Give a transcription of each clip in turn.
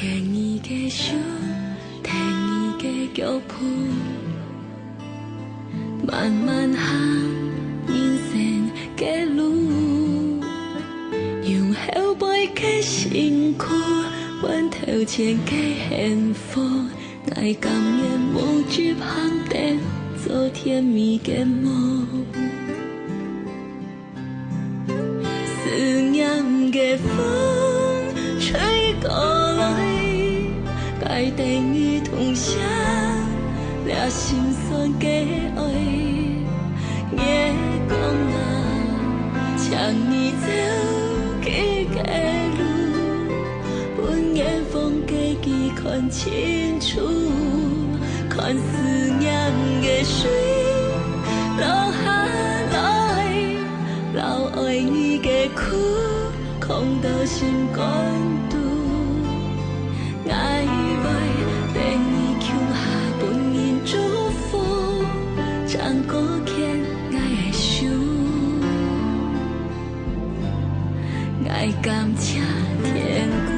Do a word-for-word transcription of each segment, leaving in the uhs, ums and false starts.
牽你个手，跈你个腳步，慢慢行人生个路。用後背个辛苦，換頭前个幸福。𠊎甘願無執行等，做甜蜜个夢。 思念个風吹過來，帶等你同行，這心酸个愛。月光啊，請你照佢个路，分遠方个佢看清楚，看思念个水流下來。 摎愛你个苦囥到心肝肚。𠊎會等你共下分人祝福，正過牽𠊎个手。𠊎感謝天公。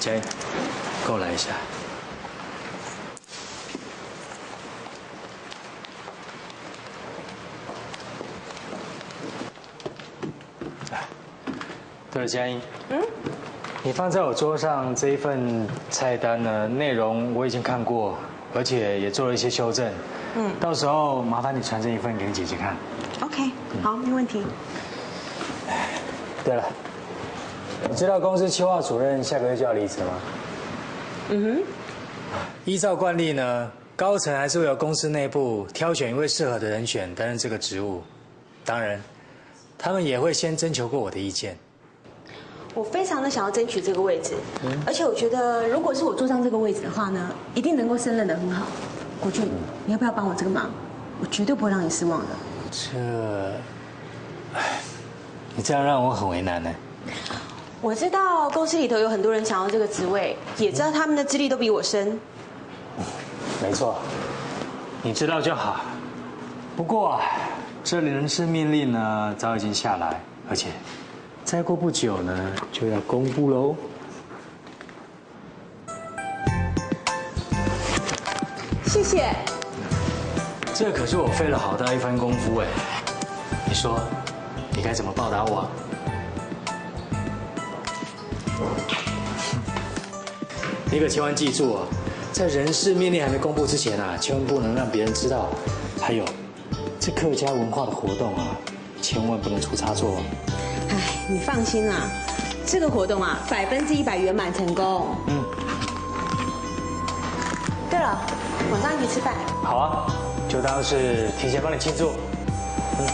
Jane，过来一下。哎，对了，佳音，嗯？你放在我桌上这一份菜单呢，内容我已经看过，而且也做了一些修正。嗯。到时候麻烦你传真一份给你姐姐看。OK，好，没问题。对了，你知道公司企划主任下个月就要离职吗？嗯哼。依照惯例呢，高层还是会由公司内部挑选一位适合的人选担任这个职务。当然，他们也会先征求过我的意见。我非常的想要争取这个位置，而且我觉得如果是我坐上这个位置的话呢，一定能够胜任的很好。国俊，你要不要帮我这个忙？我绝对不会让你失望的。这，唉，你这样让我很为难呢。我知道公司里头有很多人想要这个职位，也知道他们的资历都比我深。没错，你知道就好。不过啊，这人事命令呢，早已经下来，而且再过不久呢，就要公布喽。 谢谢。这可是我费了好大一番功夫哎。你说，你该怎么报答我啊？你可千万记住哦，在人事命令还没公布之前啊，千万不能让别人知道。还有，这客家文化的活动啊，千万不能出差错哦。哎，你放心啦，这个活动啊，百分之一百圆满成功。嗯。对了，晚上一起吃饭。好啊，就当是提前帮你庆祝。嗯。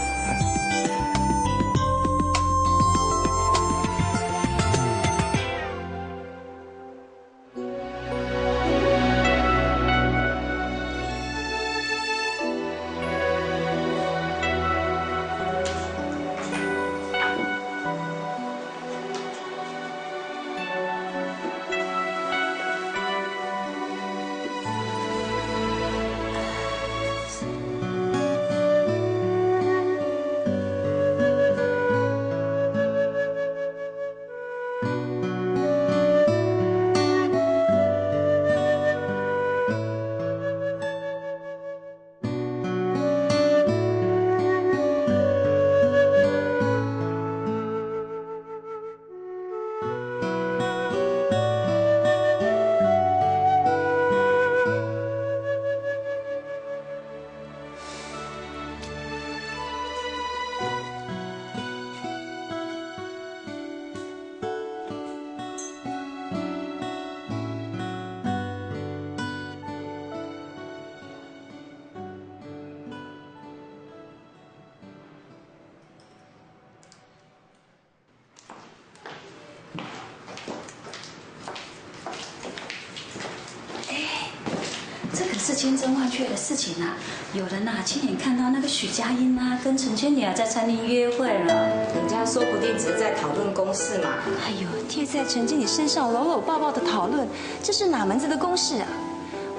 是千真万确的事情啊！有人啊，亲眼看到那个许佳音啊，跟陈经理啊在餐厅约会了。人家说不定只是在讨论公事嘛。哎呦，贴在陈经理身上搂搂抱抱的讨论，这是哪门子的公事啊？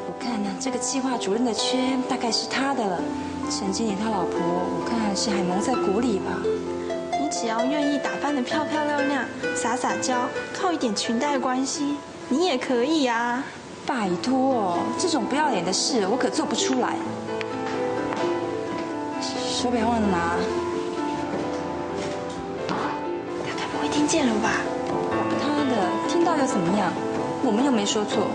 我看呢，这个企划主任的缺大概是他的了。陈经理他老婆，我看是还蒙在鼓里吧。你只要愿意打扮得漂漂亮亮，撒撒娇，靠一点裙带关系，你也可以啊。拜托，这种不要脸的事我可做不出来。手表忘了拿。他该不会听见了吧？他的，听到又怎么样？我们又没说错。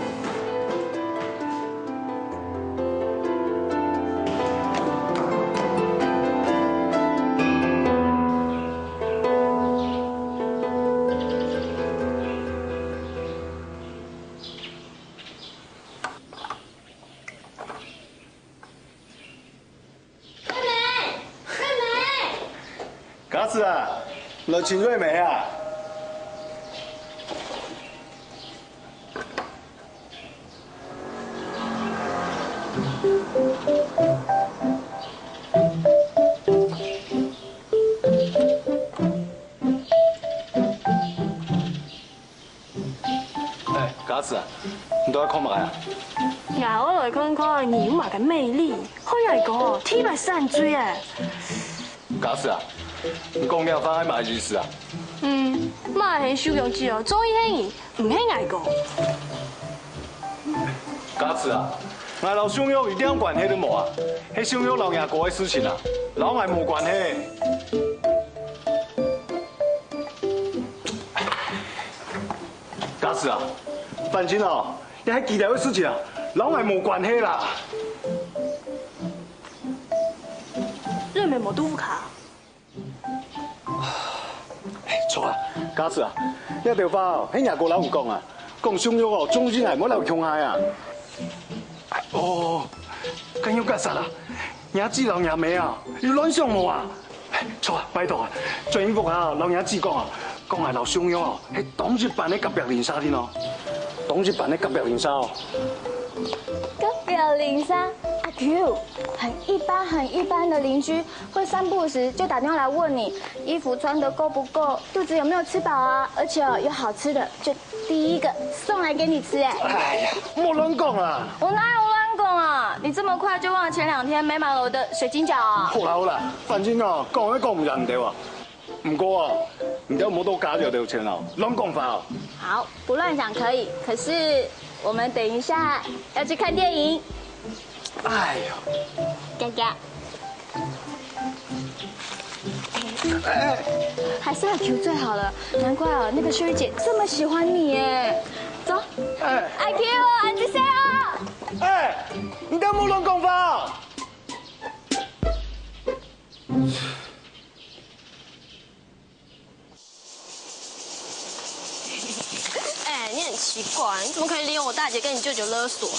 妹妹，妹妹。嘎子啊，来寻瑞美啊！哎，嘎子啊，你到底看麼个啊？𠊎愛來看看你有麼个魅力，好𠊎講哦，天馬散水哎。嘎子啊，你講這番係麼个意思啊？嗯，麼个係秀玉姊哦，中意係你，毋係𠊎講。嘎子啊，𠊎摎秀玉一點關係都無啊，係秀玉摎若哥个事情啊，摎𠊎無關係。 嘎子啊，反正哦，這係佢兜个事情啊，摎𠊎無關係啦。你毋係無肚腹枵？哎，著啊，嘎子啊，這兜話哦，係若哥摎你講啊，講秀玉哦，中意𠊎無摎佢共下啊。哦，該樣結煞啊，若姊摎若姆啊，有亂想無啊？ 著啊，拜託啊，轉屋下摎若姊講啊，講𠊎摎秀玉哦，係當一般个隔壁鄰舍定哦，當一般个隔壁鄰舍哦。隔壁鄰舍，阿舅，很一般很一般的鄰居，會三不五時就打電話來問你衣服穿得夠不夠，肚子有沒有吃飽啊，而且哦，有好吃的就第一個送來給你吃哎。哎呀，莫亂講啊！我哪有亂講啊？你這麼快就忘了前兩天美滿樓的水晶餃啊？好啦好啦，反正哦，講也講毋贏你兜啊。毋過哦，你兜莫到該兜錢哦，亂講話哦。好，不亂講可以，可是我們等一下要去看電影。哎呦，佳佳。 還是阿舅最好了，難怪哦，那個秀玉姐這麼喜歡你耶。走，哎，阿舅哦，阿舅哦。哎，你兜莫亂講話哦。哎，你很奇怪，你怎麼可以利用我大姐跟你舅舅勒索啊？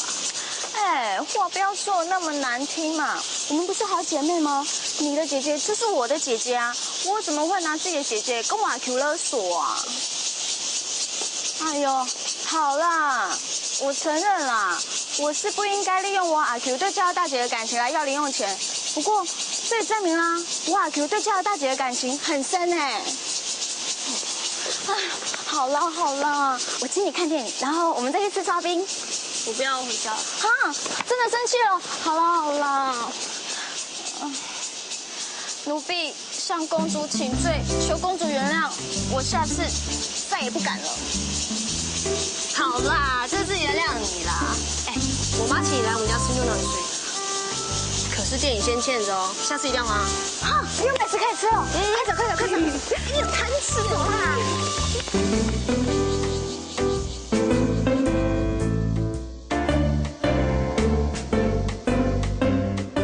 哎，話不要說得那麼難聽嘛，我們不是好姐妹嗎？你的姐姐就是我的姐姐啊，我怎麼會拿自己的姐姐跟我阿舅勒索啊？哎呦，好啦，我承認啦，我是不應該利用我阿舅對佳佳大姐的感情來要零用錢。不過，這也證明啦，我阿舅對佳佳大姐的感情很深哎。 啊，好了好了，我請你看電影，然後我們再去吃刨冰。我不要，我回家了。啊，真的生氣了。好了好了，嗯，奴婢向公主請罪，求公主原諒，我下次再也不敢了。好啦，這次原諒你啦。哎，我媽請你來我們家吃牛奶水，可是電影先欠著哦，下次一定要還啊。啊，有美食可以吃了，快走快走快走！ 你有貪吃我啦！嗯，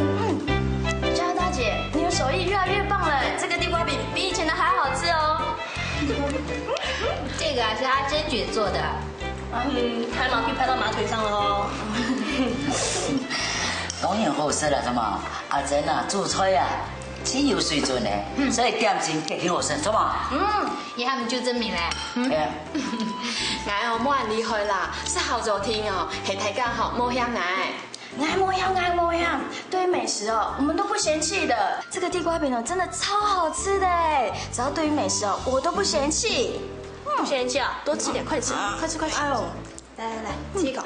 佳佳大姐，你的手艺越來越棒了，這個地瓜餅比以前的還好吃哦。這個啊，是阿珍姐做的。嗯，拍馬屁拍到馬腿上了哦。當然好食啦，怎麼？阿珍啊，煮菜啊， 真有水準呢，所以點心極好食，著無？嗯，這下毋就證明咧。哎呀，𠊎哦，無恁厲害啦，食好就停哦，係大家吼，無嫌𠊎。哎，莫样，哎，莫样，对于美食哦，我们都不嫌弃的。这个地瓜饼呢，真的超好吃的哎！只要对于美食哦，我都不嫌弃。不嫌弃啊，多吃点，快吃，快吃，快吃。哎呦，来来来，吃一口。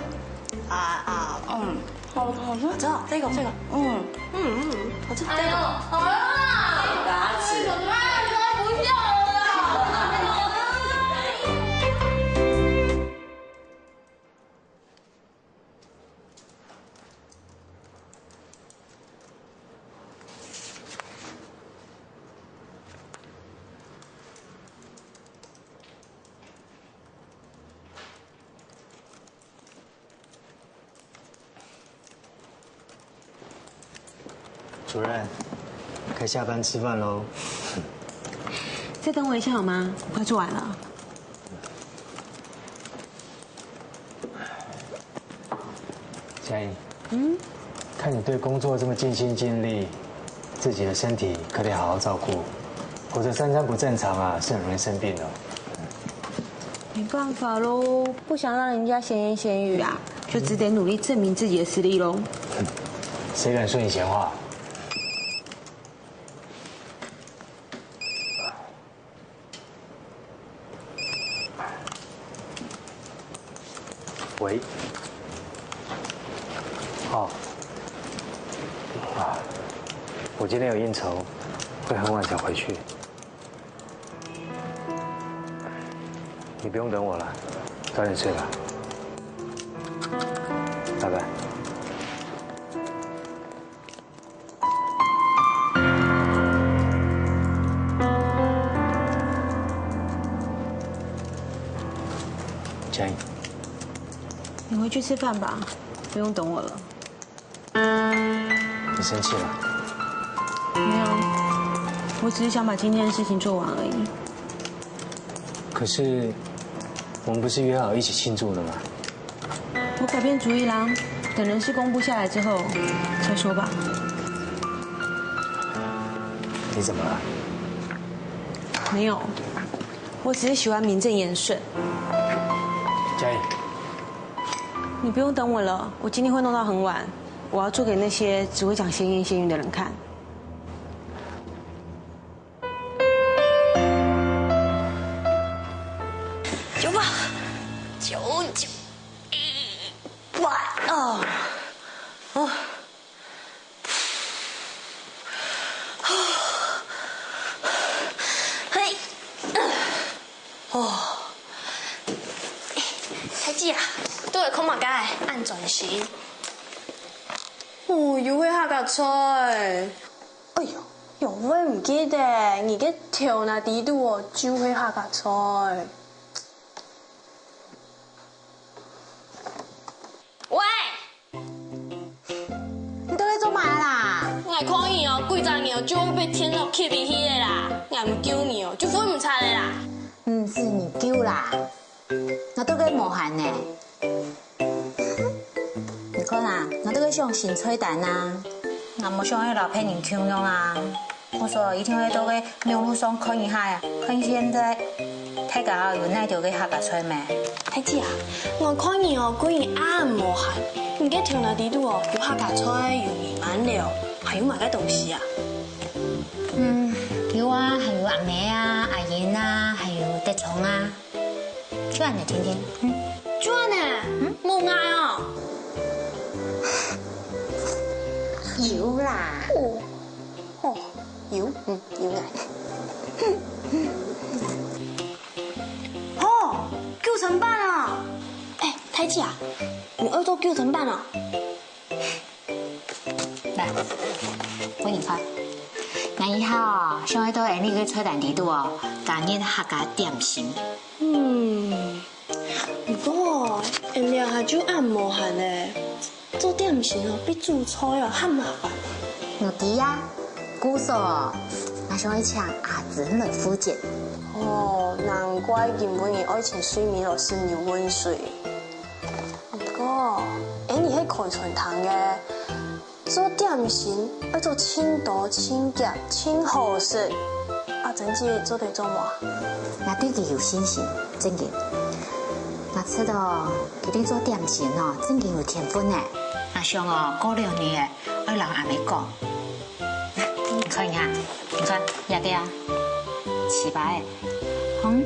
啊啊，嗯，好好吃。好吃哦，这个这个，嗯嗯嗯，好吃。哎呦，好了啦，牙齿。怎么办？不要了啦。主任，该下班吃饭喽。再等我一下好吗？我快做完了。佳音，嗯，看你对工作这么尽心尽力，自己的身体可得好好照顾，否则三餐不正常啊，是很容易生病的。没办法喽，不想让人家闲言闲语啊，就只得努力证明自己的实力喽。谁敢说你闲话？喂。哦。啊，我今天有应酬，会很晚才回去。你不用等我了，早点睡吧。拜拜。 佳音，你回去吃饭吧，不用等我了。你生气了？没有，我只是想把今天的事情做完而已。可是，我们不是约好一起庆祝的吗？ 我改变主意啦，等人事公布下来之后再说吧。你怎么了？没有，我只是喜欢名正言顺。佳音，你不用等我了，我今天会弄到很晚，我要做给那些只会讲闲言闲语的人看。 九八、九九、一百啊！哦，哦，嘿，哦，彩姐啊，拄仔看嘛个，恁專心。哦，又係客家菜。哎喲，又會毋記得，你个頭那底肚哦，就係客家菜。 喂！你到底做麼个啦？𠊎看你哦，幾隻月就會被天落吸入去个啦！𠊎毋救你哦，就分毋掣个啦！毋使你救啦，𠊎都个無閒呢。你看啊，𠊎都个上新菜單啊，𠊎無想愛摎別人共樣啊。 我說一定愛到該網路上看一下呀，看現在大家有哪兜个客家菜無？大姐啊，𠊎看你哦，個人恁無閒，你个頭那底肚哦，有客家菜，有美滿樓，還有麼个東西啊？嗯，有啊，還有阿姆啊、阿英啊，還有德聰啊。 就恁仔定定，嗯。就恁仔，嗯，無𠊎哦。有啦。哦，哦，有，嗯，有𠊎。哦，九層粄哦。哎，大姐啊，你愛做九層粄哦？ 來，分你看。𠊎以後哦，想愛到𠊎俚个菜單裡肚哦，加入客家點心。嗯，毋過，𠊎俚這下就恁無閒咧，做點心哦，比煮菜哦還麻煩。你知啊，故所哦，𠊎想愛請阿珍來負責。哦，難怪今晡日愛請水美老師入溫水。 毋過，𠊎俚係開餐廳个，做點心愛做盡多、盡遽、盡好食。阿珍姊做得做無？𠊎對佢有信心，正經。𠊎知道佢對做點心哦，正經有天分呢。阿想哦，過兩日愛摎阿姆講。你看一下，你看，這個啊，七八個。嗯，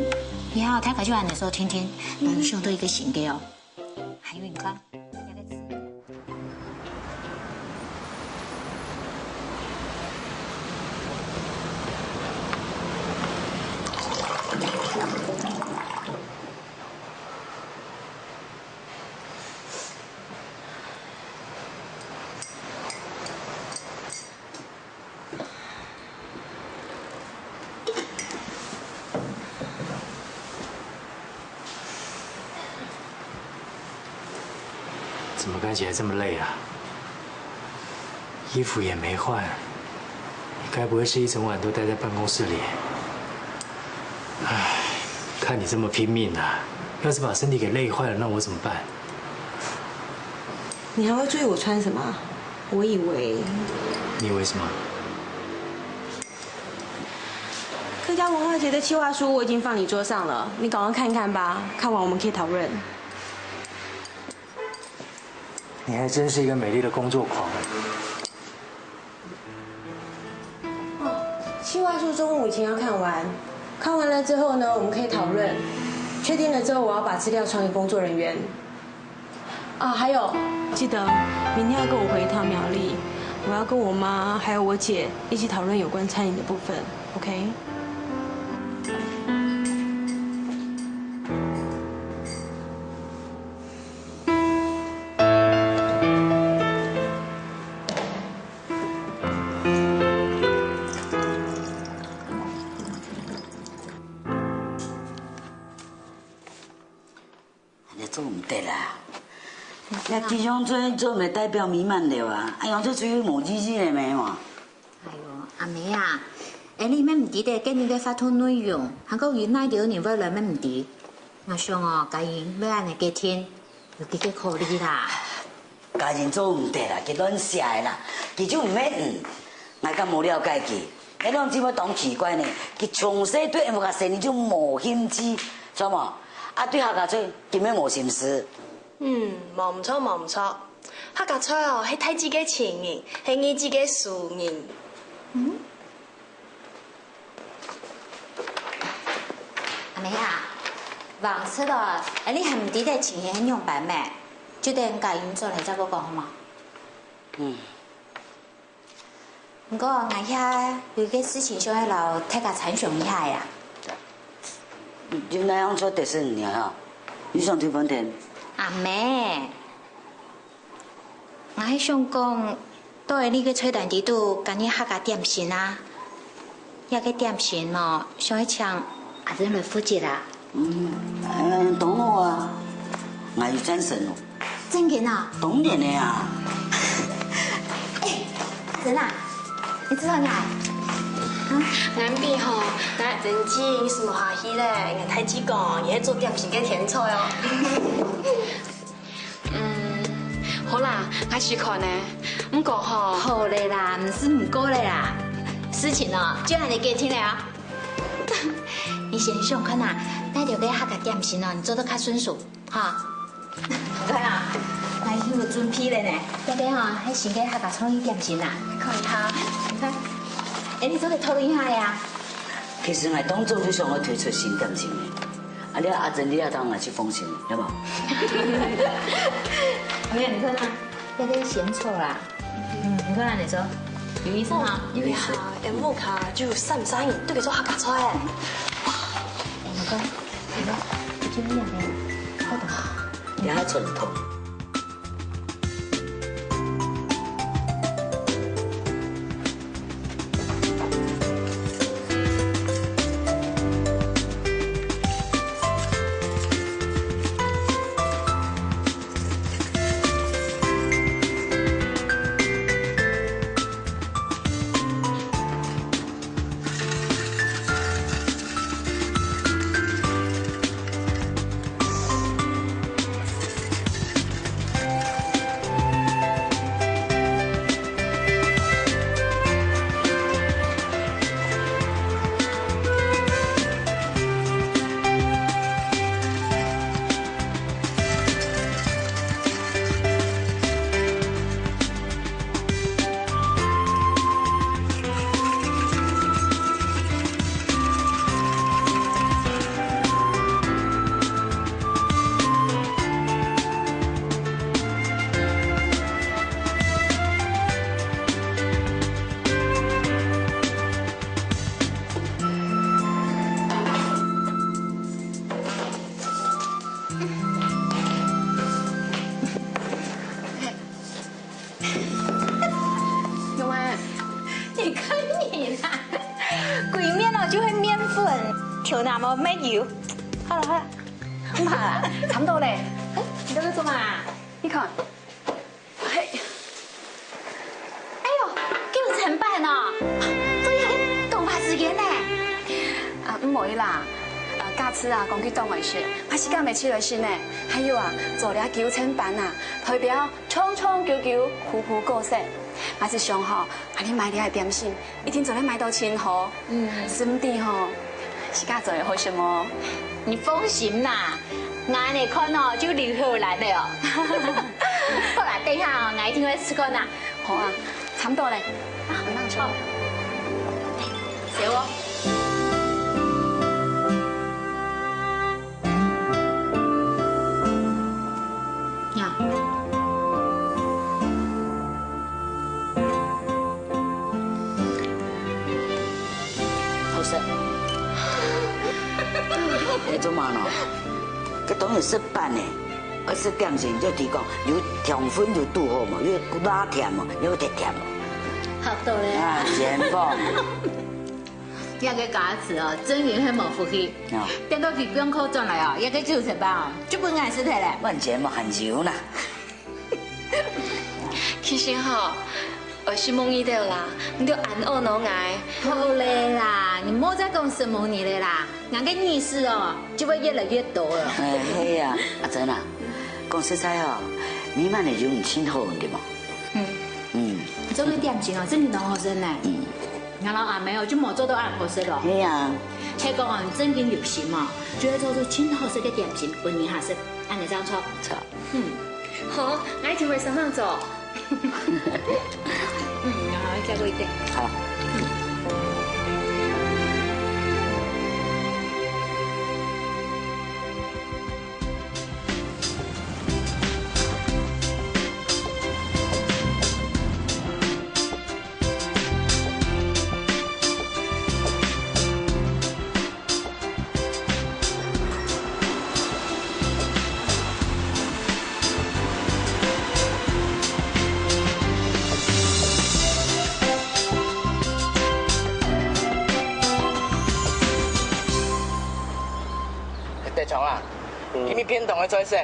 以後大家就恁樣做定定，哪有想到一個新个哦。還有你看，這個字。 怎么看起来这么累啊？衣服也没换，你该不会是一整晚都待在办公室里？唉，看你这么拼命啊，要是把身体给累坏了，那我怎么办？你还会注意我穿什么？我以为……你以为什么？客家文化节的企划书我已经放你桌上了，你赶快看看吧，看完我们可以讨论。 你还真是一个美丽的工作狂。哦，企划书中午以前要看完，看完了之后呢，我们可以讨论。确定了之后，我要把资料传给工作人员。啊，还有，记得明天要跟我回一趟苗栗，我要跟我妈还有我姐一起讨论有关餐饮的部分，OK？ 恁樣做毋得啦！若吉祥村做毋係代表美滿樓啊，恁樣做出去無意義个咩嘛？哎喲，阿姆啊，𠊎等乜毋知得今日个活動內容，還過有哪兜人會來乜毋知。𠊎想哦，嘉瑩會恁樣決定，有幾个考慮啦。嘉瑩做毋得啦，佢亂寫个啦，佢就毋係你。𠊎敢無了解佢？你兩姊妹當奇怪呢，佢從細對音樂个生意就無興趣，知無？啊，對客家菜根本無心思。 嗯，無毋著，無毋著。客家菜哦，係大姊个情人，係二姊个仇人。嗯？阿姆啊，橫直哦，𠊎等還毋知得情形係仰般咩？就等嘉瑩轉來再過講好無？嗯。 毋過，𠊎這有一個事情想愛摎大家參詳一下呀。有哪樣做得使你啊？你想退飯店？阿姆，𠊎係想講，到𠊎這個菜單裡肚加入客家點心啊。這個點心哦，想愛請阿珍來負責啊。嗯，嗯，當好啊，𠊎有贊成哦。 正經啊？當然个啊。哎，阿珍啊，你知道你啊？嗯？𠊎比吼，𠊎阿珍姊你係無客氣咧，𠊎大姊講，你係做點心个天才哦。嗯，好啦，𠊎試看呢。毋過吼，好咧啦，毋使毋過咧啦。事情哦，就恁樣決定咧啊。你先想看啊，哪兜个客家點心哦，你做得較順手。 哈，你看啊，𠊎已經有準備了呢。這個哈，係新个客家創意點心啦。你看一下，你看，哎，你做得討論一下呀。其實𠊎當早就想要推出新點心个，啊，你阿珍你也當然就放心了，對無？OK，你看啊，這個先抽啦。 嗯，你看恁樣做，有意思哈？有意思。哎呀，𠊎屋下就有三儕人都會做客家菜。哎，你看，你看，就恁樣呢，好不好？也較傳統。頭那麼沒有。好了好了，毋怕啦，差不多咧。哎，你在做麼啊？你看，嘿，哎喲，九層粄哦，都有个動畫時間呢。啊，毋會啦，啊，假期啊，講去當會食，還時間未出來食呢。還有啊，做了九層粄啊，代表長長久久，步步高升。還係想吼， 啊，你買這个點心，一定做得賣到盡好。嗯。甚至吼，自家做个好食無？你放心啦，𠊎恁樣看哦，就流口瀾了哦。好啦，等一下哦，𠊎一定會試看啦。好啊，差不多咧。啊，慢慢做。好。小哦。 呀。好食。哎，做麼呢？這當然食飯呢，愛食點心就提供，有糖分就拄好嘛，有拉甜嘛，有甜甜嘛。好多了。啊，前方。 這个假期哦，真經係無福氣。哦。等到佢放假轉來哦，這个九層粄哦，就分𠊎食忒咧。萬錢無閒愁啦。其實吼，𠊎承蒙你兜啦，你兜恁愛護𠊎。好咧啦，你莫再講承蒙你了啦，𠊎个利息哦，就會越來越多了。哎，係啊，阿珍啊，講實在哦，美滿个有你盡好，對無？嗯。嗯。你做个點心哦，真經當好食呢。嗯。 𠊎摎阿妹哦，就無做到恁好食咯。係啊。係講哦，你真經有心哦，就愛做出盡好食个點心分人客食，恁樣正著。著。嗯。好，𠊎一定會上網做。嗯，然後再過一點。好。嗯。 德昌啊，嗯。今日便當个菜色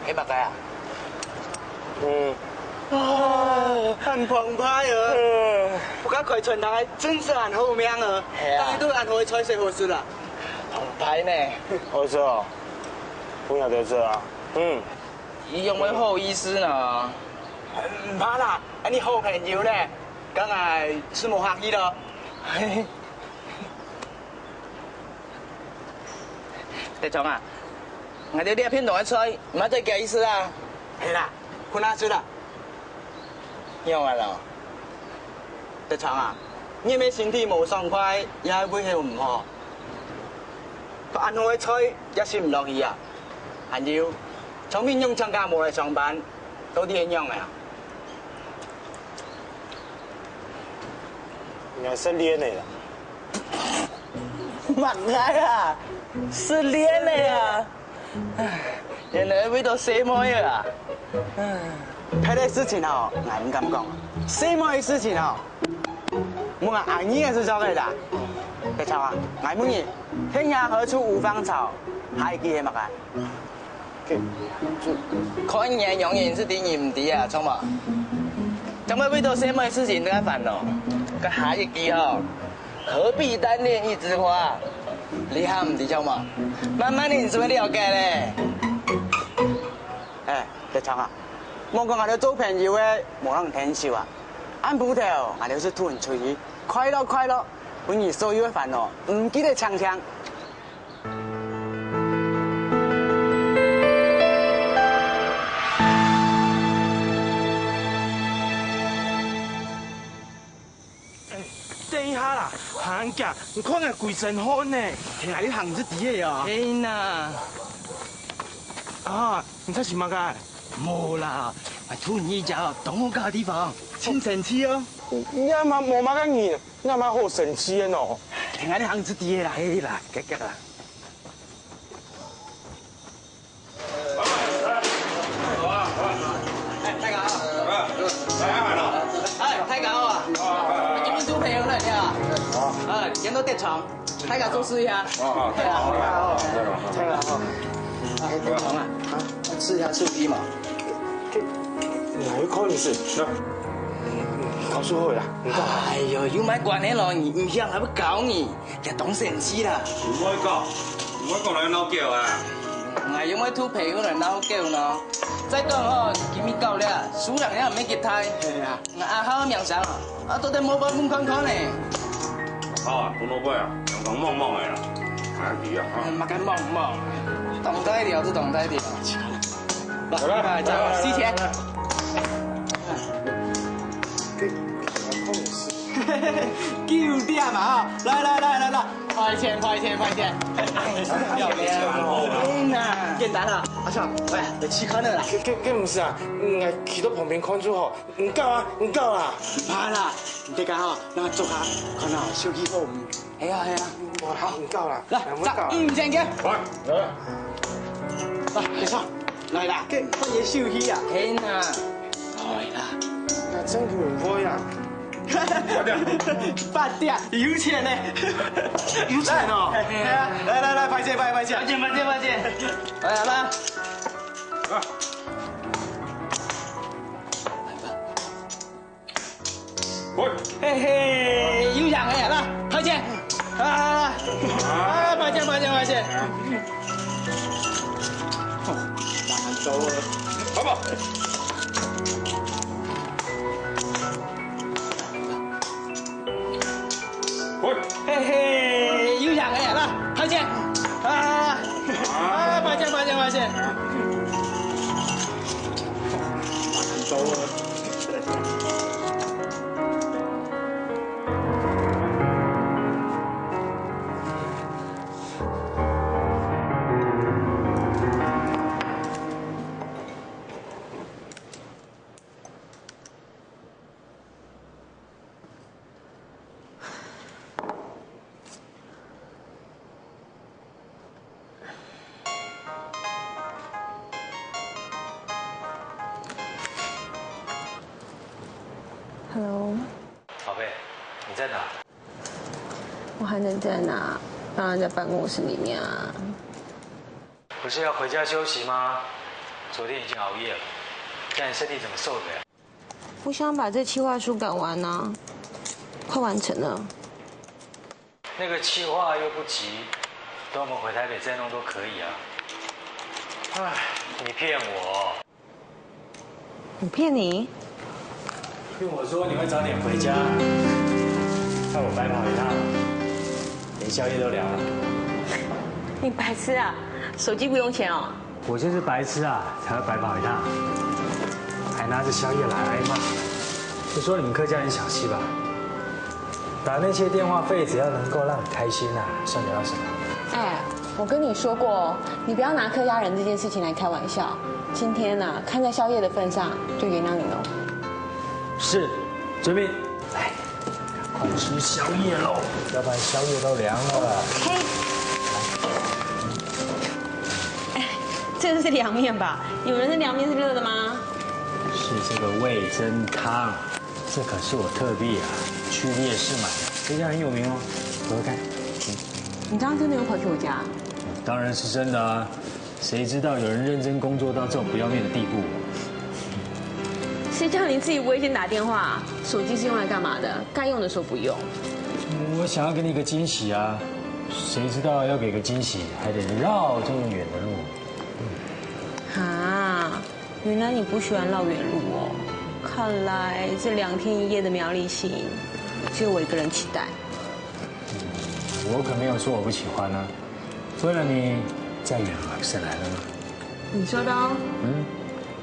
係麼个啊？嗯。啊，很澎湃啊！嗯。𠊎看開餐廳个真係很好命啊！係啊。逐日都恁好个菜色好食啊！澎湃呢！好食哦，不曉得這啊。嗯。你仰會好意思呢？毋怕啦，恁樣好朋友呢，該𠊎就無客氣咯。 德昌啊，𠊎兜這片當个菜，毋好再加一息啊。係啦，分下息啦。仰般咯？德昌啊，你个身體無爽快，也係胃口毋好。恁好个菜也食毋落去啊。還有，聰明用請假無來上班，到底係仰仔啊？ 𠊎失戀了啦。麼个啊？失戀了啊？唉，原來為著細妹仔啊！唉，別个事情哦，𠊎毋敢講。細妹个事情哦，問𠊎阿姨个事就著啦。德昌啊，𠊎問你，天涯何處無芳草，下一句係麼个？ 看你个樣仔就知你毋知啊，著無？仰會為著細妹个事情在該煩惱？該下一句吼，何必單戀一枝花？這下毋知著無？慢慢仔你就會了解咧。哎，德昌啊，莫講𠊎兜做朋友个無人𢯭手啊，暗晡頭𠊎兜就渡你出去，快樂快樂，分你所有个煩惱毋記得淨淨。 等一下啦，行恁遽，你看𠊎歸身汗呢。係啊，你行就知个啊。係吶。啊，你在尋麼个？無啦，𠊎渡你去一隻當好搞个地方，盡神奇哦。你也無麼个人， 你嘛好神奇个喏。𠊎兜行就知个啦，係啦，遽遽啦。哎，大家好。哎，大家好啊。今日做朋友來了啊。哎，今日到德昌。大家做事一下。哦，哦，太好了，太好了，太好了。啊，好啊，啊，吃一下树皮嘛。哪有可能是？告诉我啦，你干嘛？哎呦，有买关系咯，你唔想还不搞你，也当生气啦。唔好讲，唔好讲来闹交啊！我又唔係同朋友來鬧交呢。再講吼，今日搞了，輸贏也毋係幾大。係啊。 阿豪个名聲啊，啊，到底無報問看看呢？好啊，分我買啊，兩公望望个啦，還比啊，哈。嗯，麼个望望，當大條就當大條。來，來，來，四千。九點嘛，哈，來來來來來，快錢快錢快錢！哎呀，簡單啊。阿少，喂，來試看个啦。這這這毋係啊，𠊎企到旁邊看就好。 毋夠啊，毋夠啊！毋怕啦，你等下吼，等下坐下，看下手氣好毋？係啊，係啊。無啦，毋夠啦，來，毋夠啦。十五千塊。來，來。來，你坐，來啦，看你手氣啊。係啦，來啦。𠊎真个毋會啊。八點，八點，有錢呢。有錢哦。係啊，來來來，拍手，拍手，拍手。拍手，拍手，拍手。來，來，來。來。 喂。嘿嘿，有贏个啦，拍手！啊，啊，拍手，拍手，拍手！好不好？喂。嘿嘿，有贏个啦，拍手！啊，啊，拍手，拍手，拍手！走了。Hello，宝贝，你在哪？我还能在哪？当然在办公室里面啊。不是要回家休息吗？昨天已经熬夜了，这样你身体怎么受得了？ 我想把这企划书赶完呢，快完成了。那个企划又不急，等我们回台北再弄都可以啊。唉，你骗我。我骗你？骗我说你会早点回家，害我白跑一趟，连宵夜都凉了。你白痴啊？手机不用钱哦。 我就是白痴啊，才会白跑一趟，还拿着宵夜来挨骂。就说你们客家人小气吧，打那些电话费，只要能够让你开心啊，算得了什么？哎，我跟你说过哦，你不要拿客家人这件事情来开玩笑。今天啊，看在宵夜的份上，就原谅你喽。是，遵命。来，快吃宵夜喽，要不然宵夜都凉了。嘿。 这个是凉面吧？有人的凉面是热的吗？是这个味噌汤，这可是我特地啊去夜市买的，这家很有名哦，喝喝看。你刚刚真的有跑去我家？当然是真的啊，谁知道有人认真工作到这种不要面的地步？谁叫你自己不会先打电话？手机是用来干嘛的？该用的时候不用。我想要给你一个惊喜啊，谁知道要给个惊喜，还得绕这么远的路。 啊，原来你不喜欢绕远路哦。看来这两天一夜的苗栗行，只有我一个人期待。我可没有说我不喜欢啊。为了你，再远还是来了吗？你说的哦。嗯。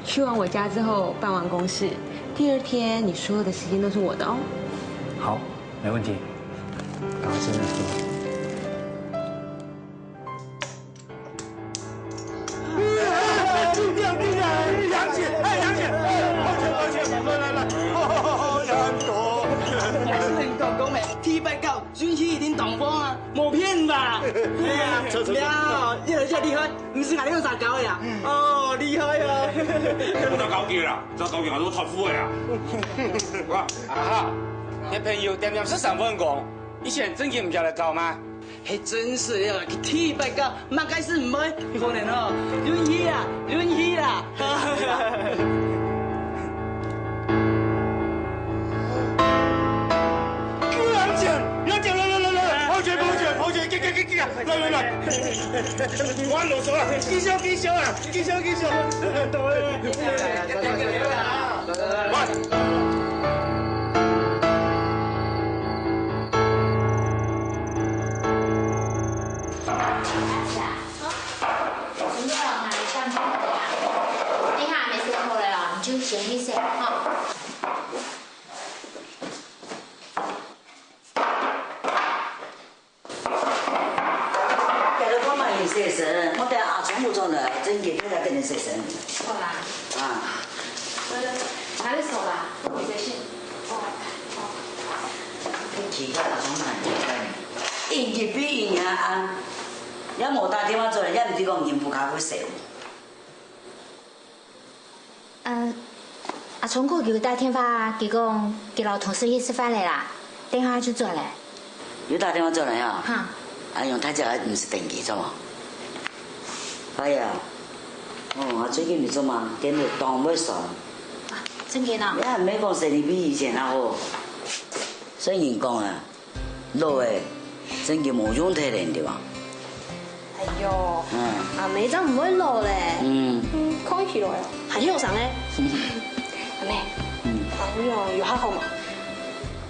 去完我家之后，办完公事，第二天你所有的时间都是我的哦。好，没问题。赶快吃饭。 杨姐，哎，杨姐，哎，抱歉，抱歉，来来来，杨总。杨总讲咩？第八稿运气一定当旺啊，无骗吧？哎呀，了，越来越厉害，毋是俺用啥搞的呀？哦，厉害啊！我在搞鬼啦，在搞鬼，我是托付的啊。啊哈，你朋友点点是三分工，以前正经毋晓得搞吗？係真實个，佢第一擺教，麼个係毋會，可能哦，運氣啦，運氣啦。有人講，有人講，來來來來來，好勢好勢好勢，緊緊緊緊，來來來，我囉嗦啊，繼續繼續啊，繼續繼續。 等下還無食好了哦，你就先去洗吼。該个幫忙去洗身，我等阿聰毋轉來，正經陪佢等人洗身。好啦。啊。快點，快點走啦，你先。哦，哦。奇怪，阿聰哪會在呢？一日比一日暗，也無打電話轉來，也毋知講人屋下會洗。 呃，阿聰哥佢打電話，佢講佢摎同事去食飯了啦，等下就轉來。有打電話轉來啊？哈。啊，用大姐毋使登記做無？哎呀，哦，啊，最近毋係做嘛，電腦當會燒。啊，真个啊？你還毋係講生理比以前較好？所以人講啊， 老了，真个無用忒了，對吧？哎喲，嗯。阿姆正毋會老咧。嗯。嗯，看起來哦，還後生咧。阿姆，嗯。阿有有較好無？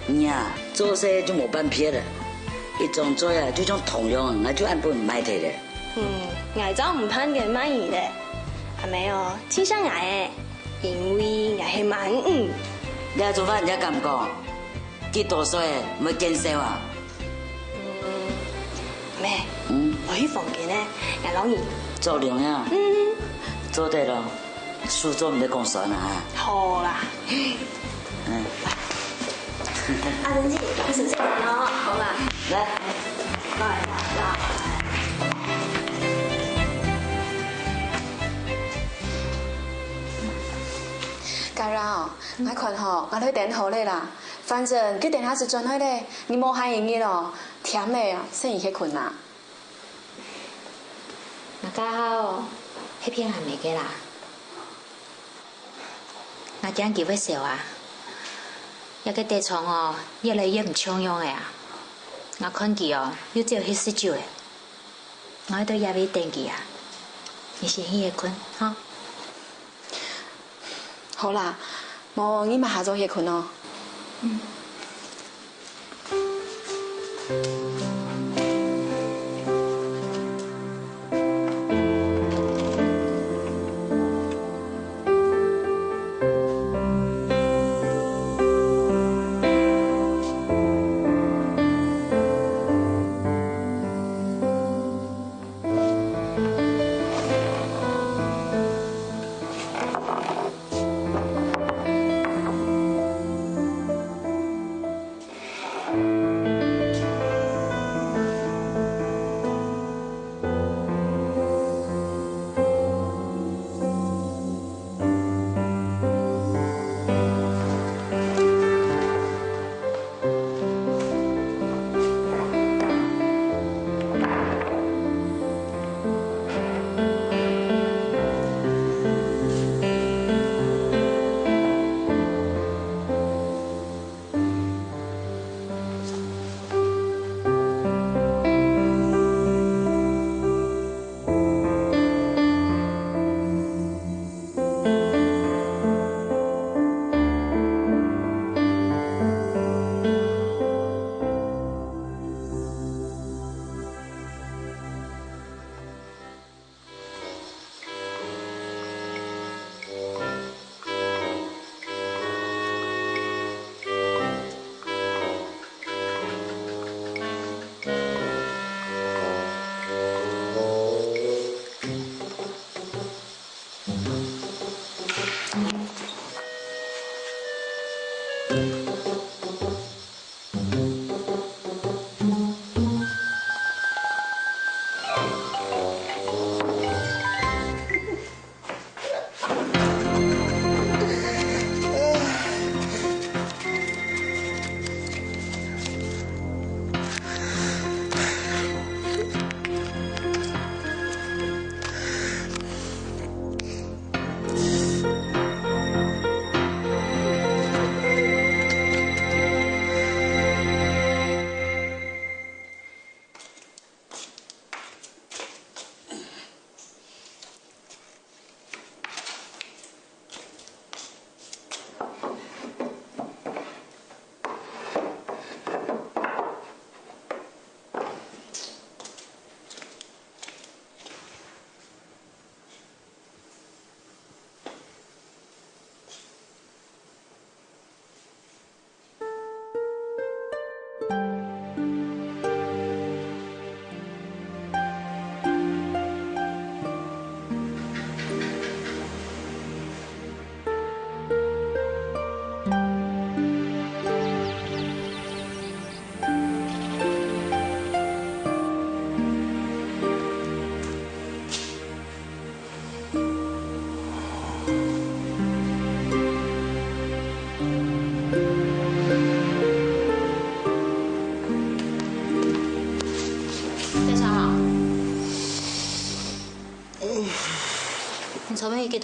你啊，做事就無半撇了。一張嘴啊，就像糖樣，𠊎就恁分賣忒了。嗯，𠊎正毋盼佢賣你咧。阿姆哦，盡惜𠊎誒，因為𠊎係滿女。你做飯人家敢講？ 幾多歲會見笑啊？嗯，姆，嗯？我去房間呢，𠊎摎你。做龍呀？嗯。做得咯，事做毋得講算啊。好啦。嗯。阿珍姐，你先食飯哦。好啦。來。來，來。家人哦，𠊎看吼，𠊎來等好了啦。 反正佢等下就轉來咧，你無閒一日哦，忝咧啊，先去歇睏啦。𠊎家下哦，係騙阿姆个啦。𠊎驚佢會愁啊。這个德昌哦，越來越毋像樣个啊。𠊎看佢哦，又走去食酒咧。𠊎愛在這位等佢啊。你先去歇睏，哈。 好啦，無你嘛下晝歇睏哦。嗯。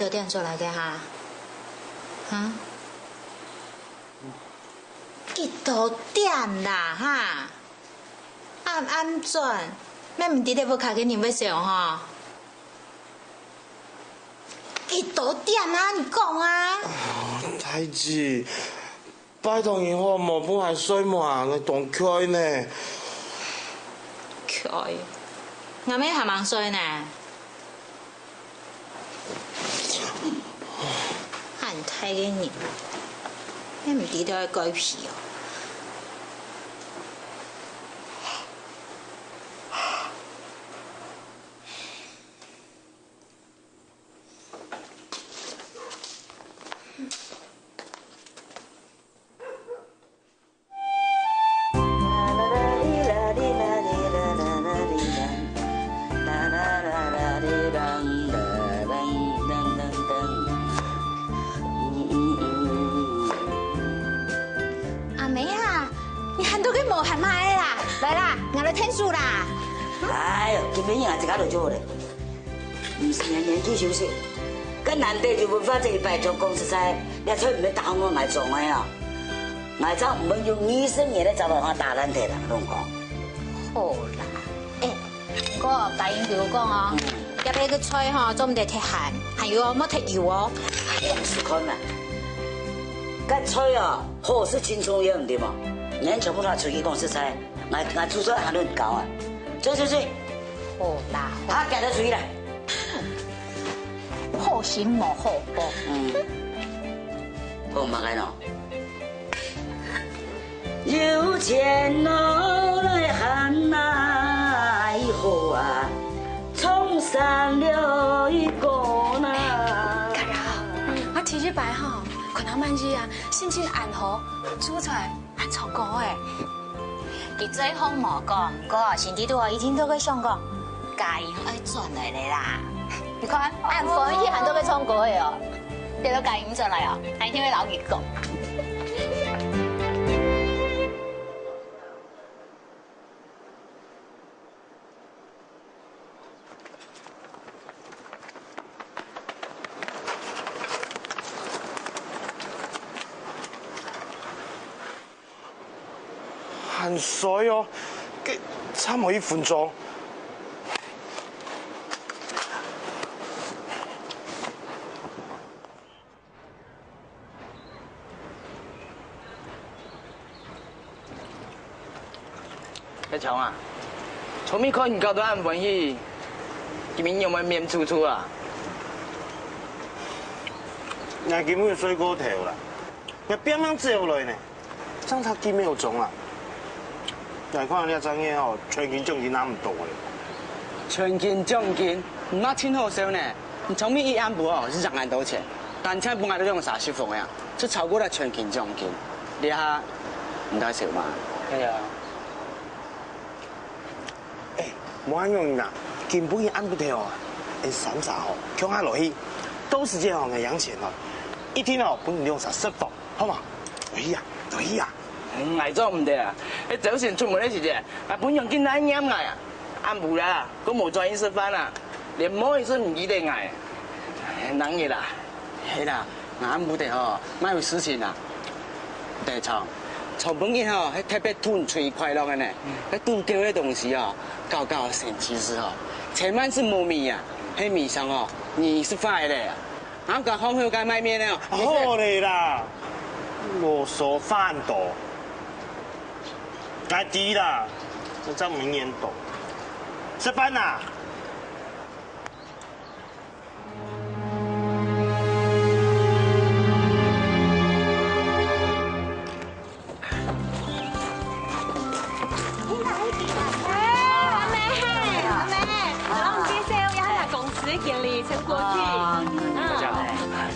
幾多點出來个哈？哈？幾多點啦哈？暗暗轉，乜毋知得屋下个人會愁吼？幾多點啊？你講啊！大姊， 拜託你好無，分𠊎睡滿啊，𠊎當𤸁呢。𤸁？𠊎乜還吂睡呢。恁大个人，乜毋知得愛蓋被哦。 阿妹啊，你還在該無閒麼个啦？來啦，𠊎來𢯭手啦。哎喲，今晡日𠊎自家來做咧。 毋使年年去休息，該難得有文化節，拜託講實在，這菜毋係打好𠊎來裝个哦。𠊎正毋會用二十年个雜飯碗打爛忒啦，同你講。好啦，欸，毋過家英對𠊎講哦，嗯。這擺个菜吼，做毋得忒鹹，還有哦，莫忒油哦。哎呀，你試看嘛，該菜哦，好食盡重要，毋對無？你全部拿出去講實在，𠊎，𠊎煮菜還恁高啊。去，去，去。 好啦，好。啊，行得出去啦。好心無好報。嗯。好，麼个喏？有錢哪來還奈何啊，衝上了一個哪。家英，𠊎第一擺吼，看到滿意啊，心情恁好，煮菜 還唱歌欸。佢嘴項無講，毋過心底肚一定都會想講，家英愛轉來咧啦。你看，恁歡喜還在該唱歌欸哦。等到家英轉來哦，𠊎一定會摎佢講。 還衰哦，該差無一分鐘。 阿昌啊，昨晡看你搞到恁歡喜，今晡日仰會面臭臭啊？𠊎今晡日睡過頭啦，𠊎拚命走來呢，正差幾秒鐘啊！𠊎看這隻月吼，全勤獎金拿毋到咧。全勤獎金，毋係盡好笑呢？你昨晡日一暗晡哦，就贏恁多錢，單淨分𠊎兜兩儕食飯个啊！ 就超過了全勤獎金，這下毋使愁嘛。係啊。欸，無恁樣啦，今晡日暗晡頭啊，𠊎三儕吼，共下落去，到時節吼，𠊎贏錢吼，一定吼，分你兩儕食飯，好無？落去啊，落去啊！𠊎做毋得啊，該朝晨出門个時節，啊，分楊金蘭念𠊎啊，暗晡啦，都無轉去食飯啊，連妹仔都毋記得𠊎，哎，難日啊！ 係啦，𠊎暗晡頭吼，乜有事情啊。大昌，昨晡日吼，係特別渡你出去快樂个呢。該渡狗个東西哦，搞搞生趣事吼，千萬係無味啊，係味上哦，你係壞咧啊。𠊎講好好个賣麵呢哦，好咧啦，囉嗦恁多。𠊎知啦，這正毋係𠊎做。食飯啦！ 哎，阿妹，阿妹，我介紹一下公司个經理陳國俊。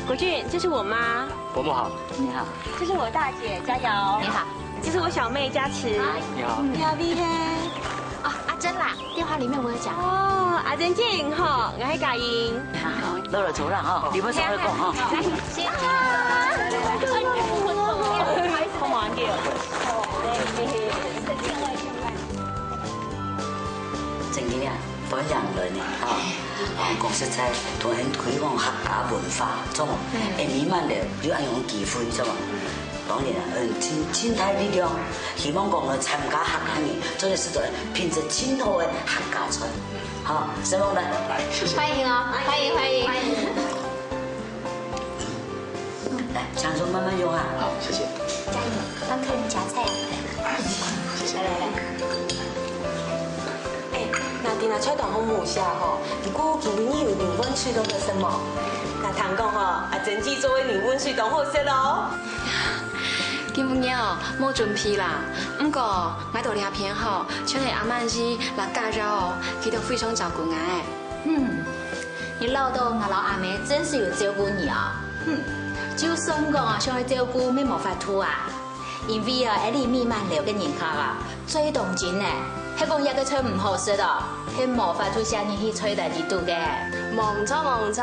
國俊，這是我媽。伯母好。你好。這是我大姐佳瑤。你好。這是我小妹佳慈。你好。你好，你好。哦，阿珍啦，電話裡面我有講。哦，阿珍姐好，我係佳英。 落來坐啦吼，你有啥愛講吼？來，先。真个啊，歡迎來呢，吼。講實在，同人推廣客家文化，著無？嗯。會美滿个，有恁樣機會，著無？當然啦，嗯，盡，盡大力量，希望講呢，參加客家人，做得食到品質盡好个客家菜。好，承蒙了。來，謝謝。歡迎哦，歡迎，歡迎。歡迎。 來，請坐，慢慢用啊。好，謝謝。加油，幫客人夾菜啊。謝謝。來來來。哎，那在菜單項無寫吼，毋過今晡日有牛汶水當好食無？𠊎聽講吼，阿珍姐做个牛汶水當好食哦。今晡日哦，無準備啦。毋過，𠊎到這片吼，全係阿滿姨摎家嫂哦，佢兜非常照顧𠊎。嗯。 你恅著𠊎摎阿姆真係有照顧你哦。哼，就算講啊，想愛照顧乜無法度啊。因為啊，這美滿樓个人客啊，最當真呢，係講這个菜毋好食哦，係無法度寫入去菜單裡肚个。無錯，無錯。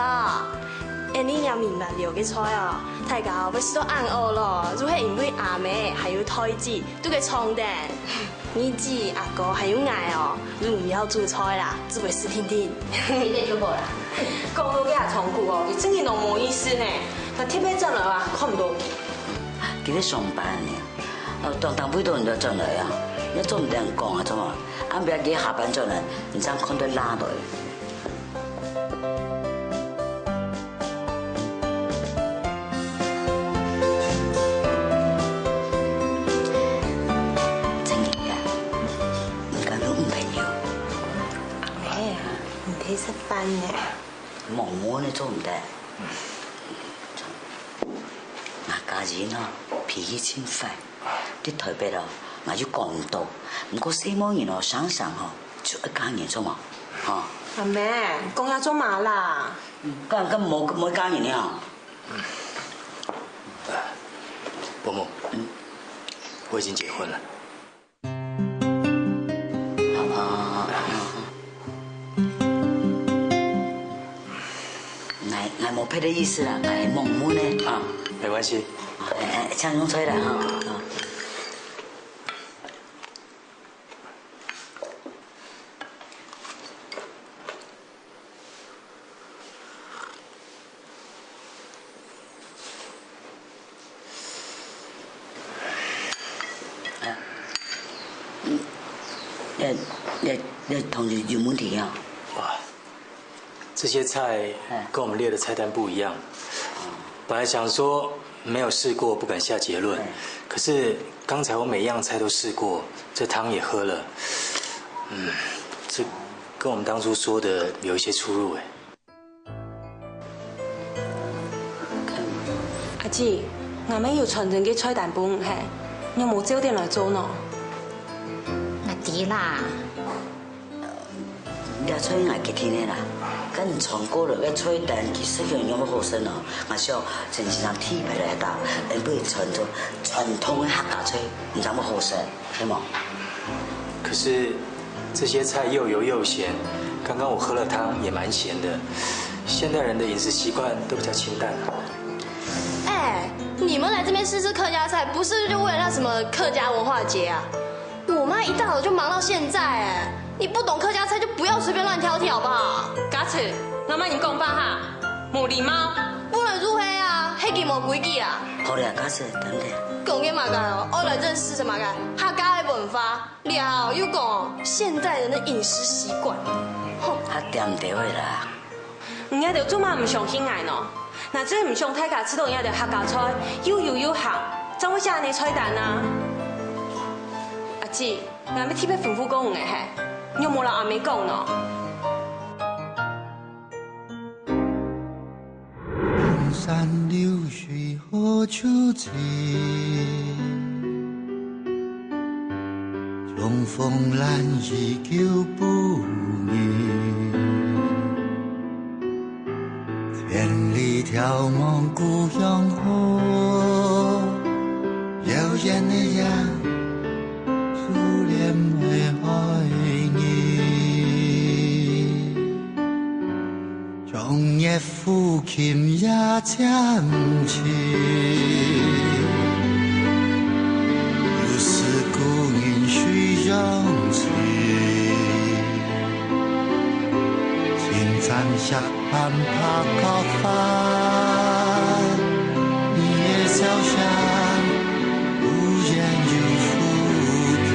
恁樣這美滿樓个菜哦，大家會食到恁好咯，就係因為阿姆還有台姐，都个創等。 你姊、阿哥還有𠊎哦，就毋要煮菜啦，只會食定定。食定定就好啦。講到這長久哦，佢真个當無意思呢。𠊎特別轉來啊，看毋到佢。佢在上班呢，呃，當當背到你就轉來啊，你做毋得講啊，做麼？暗晡佢下班轉來，你正看到拉到。 真个呀，你敢有女朋友？阿姆，你陪食飯呢？無問你做毋得。𠊎家人哦，脾氣盡壞，在台北哦，𠊎就講毋到。毋過細妹人哦，想想吼，就愛嫁人做嘛，吼。阿姆，講這做麼啦？ 嗯，敢，敢無，無嫁人了？伯母，嗯。我已經結婚了。啊，啊，啊。𠊎，𠊎無別个意思啦，𠊎係問問呢，啊。沒關係。哎，哎，請用菜啦，哈，啊。 哎呀，嗯，這，這，這同學有問題啊？哇，這些菜哎。跟我們列的菜單不一樣。本來想說沒有試過，不敢下結論。哎。可是剛才我每樣菜都試過，這湯也喝了。嗯，這跟我們當初說的有一些出入哎。 阿姊，𠊎乜有傳真个菜單分你係，你有無照定來做呢？𠊎知啦。這菜𠊎決定个啦，該你傳過來个菜單，其實樣樣好食呢。𠊎想陳先生特別來到，恩不傳做傳統个客家菜，毋知有無好食。 是嗎？可是這些菜又油又鹹，剛剛我喝了湯，也蠻鹹的。現代人的飲食習慣都比較清淡。哎，你們來這邊試試客家菜，不是就為了那什麼客家文化節啊？我媽一大早就忙到現在，哎，你不懂客家菜就不要隨便亂挑剔好不好？家慈，𠊎摎你講話哈，無禮貌。本來就係啊，係佢無規矩啊。好了，家慈，等等。 講个麼个哦？愛來認識麼个客家个文化，了又講現代人的飲食習慣。哼，較恬恬仔啦。你兜做麼毋相信𠊎呢？𠊎就毋想大家食到你兜客家菜，又油又鹹，正會寫恁樣菜單啊。阿姊，𠊎乜特別吩咐過你个係，你有無摎阿姆講呢？ 山流水何處尋？重逢難遇舊不明。千里眺望故鄉好。遙遠的夜，思念的海日。 長夜抚琴夜漸靜，又是故人水中情。青山白菊花，你的笑聲忽然又浮起。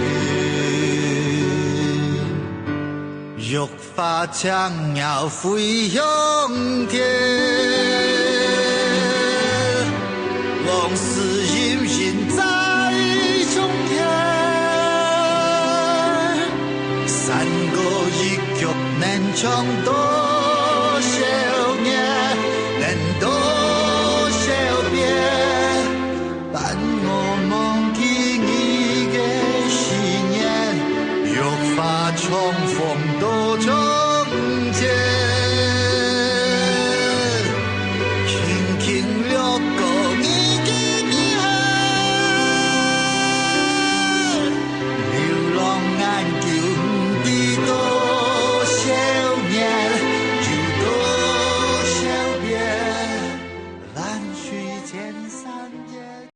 玉花輕搖飛向天，往事隱隱在